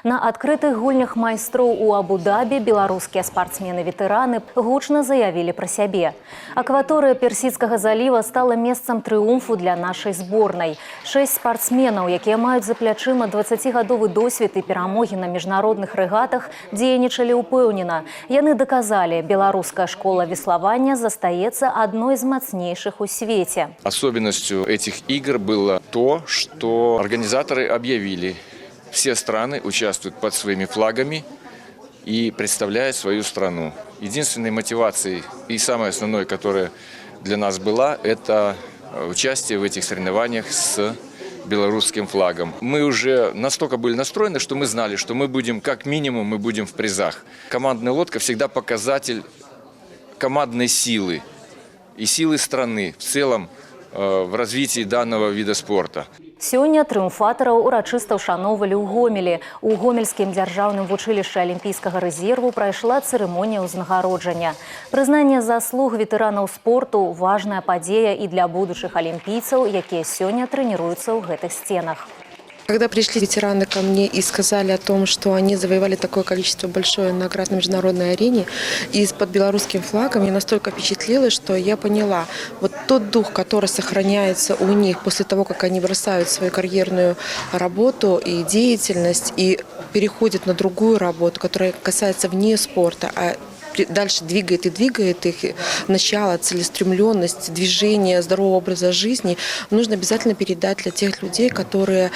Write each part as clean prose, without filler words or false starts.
На адкрытых гульнях майстроў у Абу-Дабі беларускія спартсмены-ветэраны гучна заявілі пра сябе. Акваторыя Персідскага заліва стала месцам трыумфу для нашай зборнай. Шэсць спартсменаў, якія маюць за плячыма 20-гадовы досвед і перамогі на міжнародных рэгатах, дзейнічалі ўпэўнена. Яны даказалі: беларуская школа веславання застаецца адной з мацнейшых у свеце. Особенностью этих игр было то, что организаторы объявили: все страны участвуют под своими флагами и представляют свою страну. Единственной мотивацией и самой основной, которая для нас была, это участие в этих соревнованиях с белорусским флагом. Мы уже настолько были настроены, что мы знали, что мы будем, как минимум, мы будем в призах. Командная лодка всегда показатель командной силы и силы страны в целом в развитии данного вида спорта. Сёння трыумфатараў урачыста ўшаноўвалі ў Гомелі. У Гомельскім дзяржаўным вучылішчы алімпійскага рэзерву прайшла цырымонія ўзнагароджання. Прызнанне заслуг ветэранаў спорту — важная падзея і для будучых алімпійцаў, якія сёння трэніруюцца ў гэтых сценах. Когда пришли ветераны ко мне и сказали о том, что они завоевали такое количество большое наград на международной арене и под белорусским флагом, я настолько впечатлилась, что я поняла, вот тот дух, который сохраняется у них после того, как они бросают свою карьерную работу и деятельность и переходят на другую работу, которая касается вне спорта, а дальше двигает и двигает их начало, целеустремленность, движение здорового образа жизни, нужно обязательно передать для тех людей, которые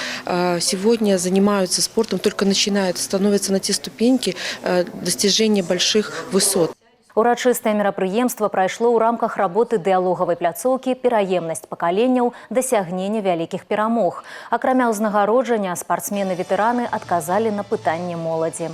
сегодня занимаются спортом, только начинают, становятся на те ступеньки достижения больших высот. Урачыстае мерапрыемства прайшло ў рамках работы дыялогавай пляцоўкі «Пераемнасць пакаленняў. Дасягнення вялікіх перамог». Акрамя ўзнагароджання, спартсмены-ветэраны адказалі на пытанні моладзі.